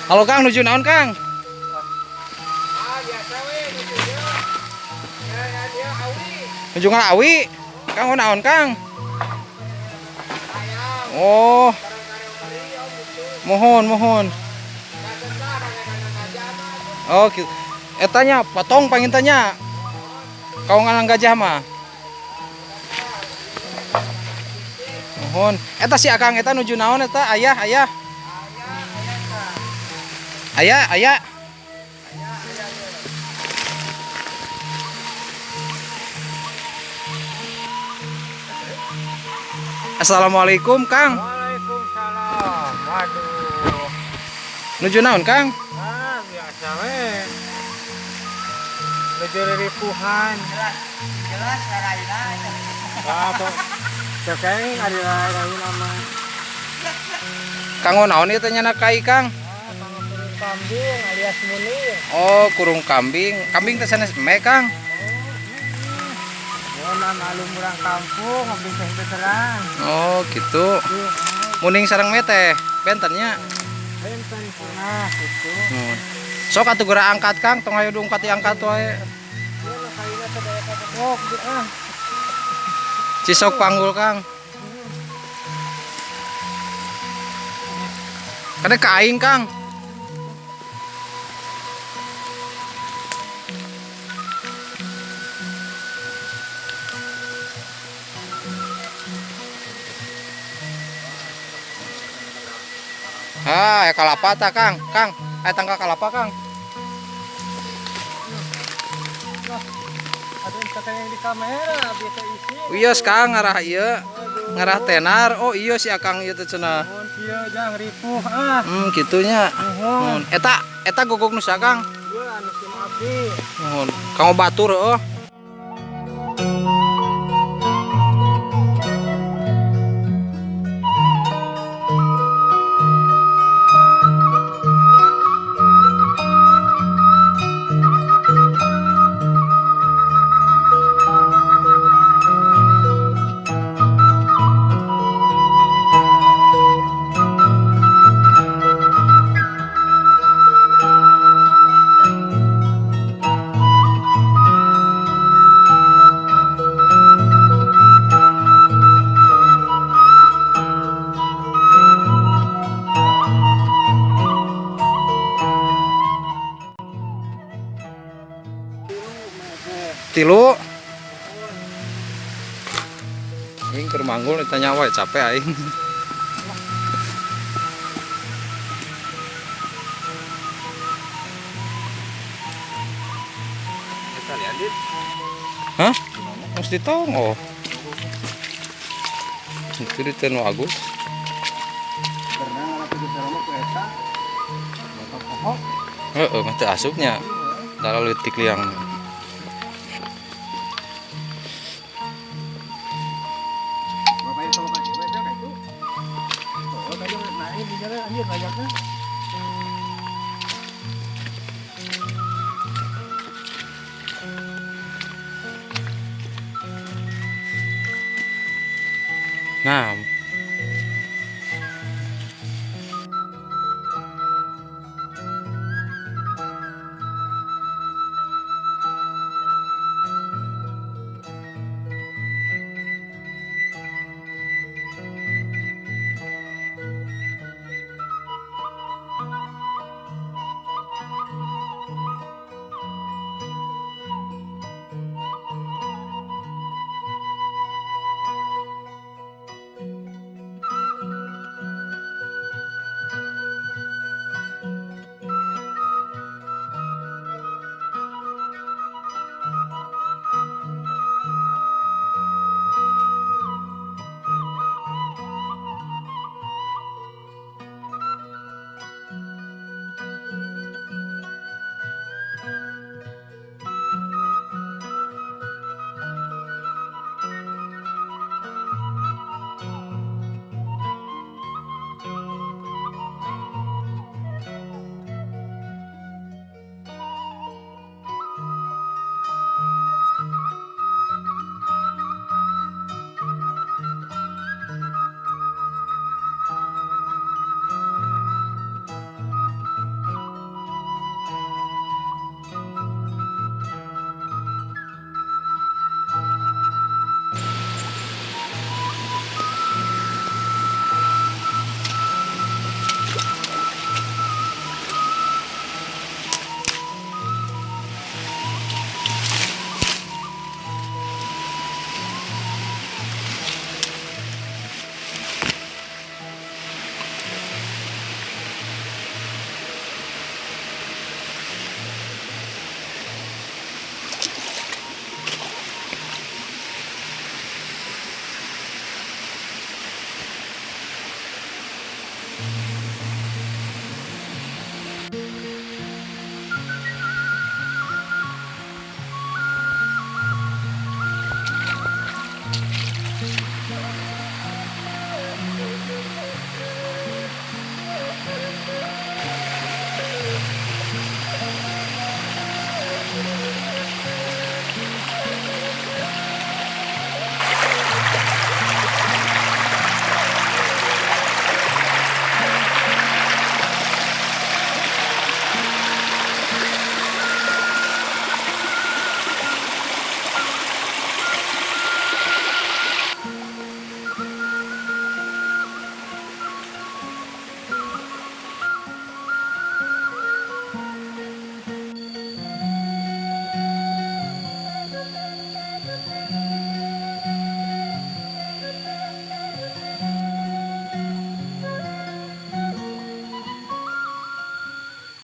Halo Kang, nuju naon Kang? Ah, biasa we nuju ieu. Ya, ya dia awi. Nuju ngala awi. Kang naon Kang? Ayam. Oh, Barang-barang beli om gitu. mohon mohon. Kaset lah kagak gajah mah tuh. Oh, gitu. Eta nya potong panginten nya. Kau ngalang gajah mah. Mohon. Eta si Akang eta nuju naon eta? Ayah, ayah. Ayah, ayah tah. Ayah, ayah. Ayah, ayah tuh. Assalamualaikum Kang. Waalaikumsalam. Waduh. Nuju naon Kang? Ah, biasa we. Nuju riripuhan. Jelas, jelas ngaraina. Ah, tuh. Cekeng ari raina mah. Kang naon ieu teh nyana kai Kang? Ah, kanggo kurung kambing alias muning. Oh, kurung kambing. Kambing teh sanes me Kang. Oh, nah malum urang kampung ngopi teh teu terang. Oh, gitu. Muning sareng me teh benten nya. Benten nah gitu. Hmm. Sok atuh geura angkat Kang, tong hayu diungkat diangkat wae. Ieu mah kaina teh daya kakok ah. Cisok panggul Kang. Kada ka aing Kang. Ah, ya kalapa ta Kang. Kang, aya tangka kalapa Kang. Aduh, kata yang di kamera biasa isi. Wios Kang ngarah ieu, Aduh. ngarah tenar. Oh, iya si Akang ieu teh cenah. Nuhun kieu jang ripuh ah. Kitunya. Nuhun. Nuhun. Eta eta gogok nu Kang. Ieu anu sim abdi. Nuhun. Kanggo batur heuh. Tilu. Aing keur manggul ditanya wae capek aing. Hah? Mesti tahu oh. Itu di nu Agus. Berenang anak itu sareng ku eta. Bapak pokok. Heeh, mah teu asupnya. Dalah leutik liang. Bapak itu sama kaki we teh itu. Oh, tadi naik di jalan anjir lajakna. Nah.